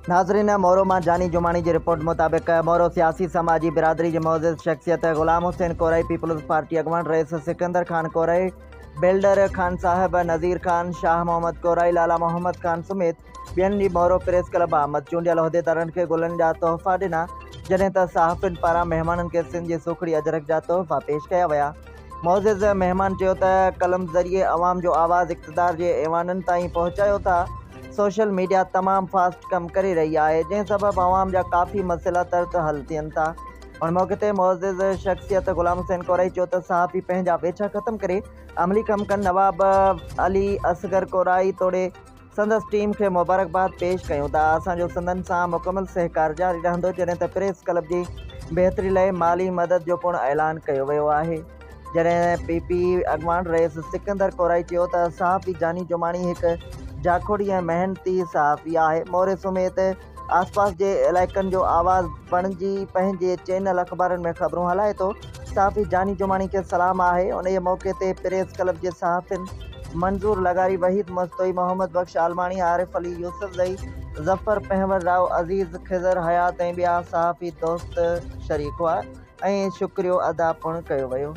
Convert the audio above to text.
ناظرين مورو مان جاني جماڻي جي رپورٽ مطابق مورو سياسي سماجي برادري جي معزز شخصيت غلام حسين ڪورائي پيپلز پارٽي اڳواڻ رئيس سڪندر خان ڪورائي بلڊر خان صاحب نذير خان شاهه محمد ڪورائي لالا محمد خان سميت ٻين جي مورو پريس ڪلب آمد چونڊيل عهديدارن کي گلن جا تحفا ڏنا جڏهن ته صحافين پاران مهمانن کي سنڌ جي سوکڙي اجرڪ جا تحفا پيش ڪيا ويا معزز مهمان چيو ته قلم ذريعي عوام جو آواز اقتدار جي ايوانن تائين پهچايو ٿا سوشل ميڊيا تمام فاسٽ ڪم ڪري رهي آهي جنهن سبب عوام جا ڪافي مسئلا ترت حل ٿين ٿا. ان موقعي تي معزز شخصيت غلام حسين ڪورائي چيو ته صحافي پنهنجا ويڇا ختم ڪري عملي ڪم ڪن نواب علي اصغر ڪورائي توڙي سندس ٽيم کي مبارڪباد پيش ڪيون ٿا اسان جو سندن سان مڪمل سهڪار جاري رهندو جڏهن ته پريس ڪلب جي بهتري لاء مالي مدد جو پڻ اعلان ڪيو ويو آهي. جڏهن پي پي اڳواڻ رئيس سڪندر ڪورائي چيو ته صحافي جاني جماڻي هڪ جاکوڙي ۽ محنتي صحافي آهي، موري سميت آسپاس جي علائقن جو آواز بڻجي پنهنجي چينل اخبارن ۾ خبرون هلائي ٿو، صحافي جاني جماڻي کي سلام آهي، انهيء موقعي تي پريس ڪلب جي صحافين منظور لغاري، وحيد مستوئي، محمد بخش عالماڻي، عارف علي يوسفزئي، ظفر پهنور، رائو عزيز، خضر حيات ۽ ٻيا صحافي دوست شريڪ هئا. ۽ شڪريو ادا پڻ ڪيو ويو.